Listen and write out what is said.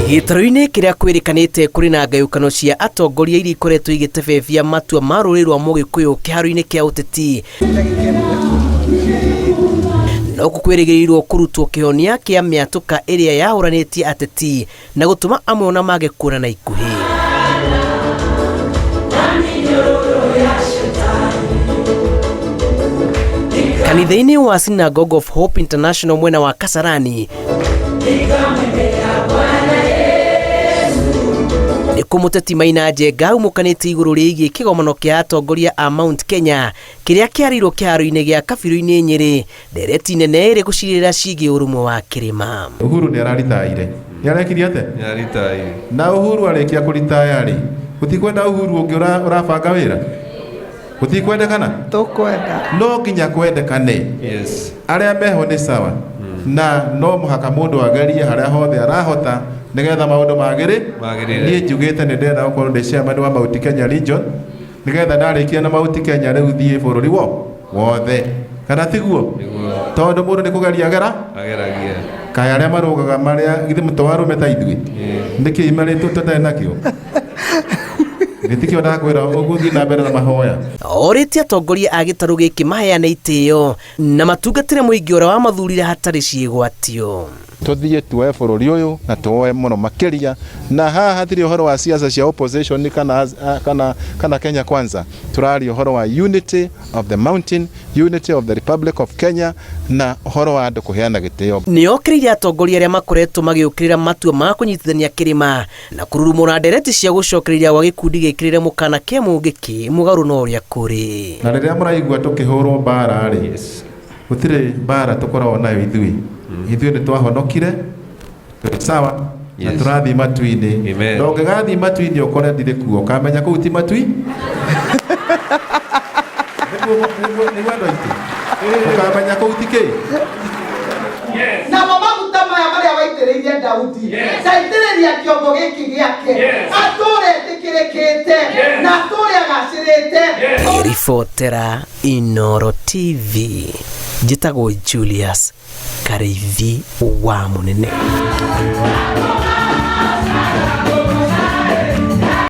Gĩtarũ-inĩ kĩrĩa kwĩrĩkanĩte kũrĩ na ngayũkano cia atongoria iria ikoretwo igĩtebebia matua ma rũrĩrĩ rwa Mũgĩkũyũ kĩharo-inĩ kĩa ũteti, no kwĩrĩgĩrĩirwo kũrutwo kĩhonia kĩa mĩatũka ĩrĩa yahũranĩtie ateti na gũtũma amwe ona mage kuonana ikuhĩ. Kanitha-inĩ wa Synagogue of Hope International mwena wa Kasarani nĩ kũmũteti Maina Njenga aumũkanĩte igũrũ rĩgiĩ kĩgomano kĩa atongoria a Mount Kenya kĩrĩa kĩarĩirwo kĩharo-inĩ gĩa Kabirũ-inĩ Nyĩrĩ, ndereti nene ĩrĩ gũcirĩra ciĩgiĩ ũrũmwe wa kĩrĩma. Uhuru nĩ araritaire. Nĩ arekirie atĩa? Nĩ aritaire. Na Uhuru arĩkia kũritaya rĩ, gũtikwenda Uhuru ũngĩ ũrabanga wĩra? Gũtikwendekana? Tũkwenda. No nginya kwendekane. Yes. Arĩa meho nĩ sawa. Na no mũhaka mũndũ agerie harĩa hothe arahota nĩgetha maũndũ magĩrĩ. Magĩrĩre. Niĩ njugĩte nĩ ndĩrenda gũkorwo ndĩ chairman wa Mount Kenya Region nĩgetha ndarĩkia na Mount Kenya rĩu thiĩ bũrũri wothe. Kana tiguo? Nĩguo. Tondũ mũndũ nĩ kũgeria agera. Ageragia. Kaĩ arĩa marũgaga marĩa githĩ mũtĩ wa arũme ta ithuĩ? Nĩkĩ imarĩtwo tũtarĩ nakĩo? Gĩtikĩo ndakwĩra ũgũthiĩ na mbere na mahoya. Orĩtie atongoria a gĩtarũ gĩkĩ maheane itĩo na matungatĩre mũingĩ ũrĩa wamathurire hatarĩ ciĩgwatio. Tũthiĩ tuoe bũrũri ũyũ na tuoe mũno makĩria, na haha hatirĩ ũhoro wa siasa cia opposition kana Kenya Kwanza. Tũraria ũhoro wa unity of the mountain, unity of the Republic of Kenya na ũhoro wa andũ kũheana gĩtĩo. Nĩokĩrĩire atongoria arĩa makoretwo magĩũkĩrĩra matua ma kũnyitithania kĩrĩma na kũrurumũra ndereti cia gũcokereria gwa gĩkundi gĩkĩrĩre mũkana kĩa Mũngĩkĩ mũgarũ na ũrĩa kũrĩ. Na rĩrĩa mũraigua tũkĩhũrwo mbara rĩ, gũtirĩ mbara tũkoragwo nayo ithuĩ. Ithuĩ nĩ twahonokire, twĩ sawa, na tũrathiĩ matu-inĩ. Amen. Na ũngĩgathiĩ matu-inĩ ũkore ndirĩ kuo, ũkamenya kũu ti matui. Nĩguo andũ aitũ. Ũkamenya kũu ti kĩ. Namo maguta maya marĩa waitĩrĩirie Daudi, ndaitĩrĩria kĩongo gĩkĩ gĩake, atũre etĩkĩrĩkĩte na atũre agacĩrĩte. Ribotera Inooro TV, njĩtagwo Julius Karĩithi wa Mũnene.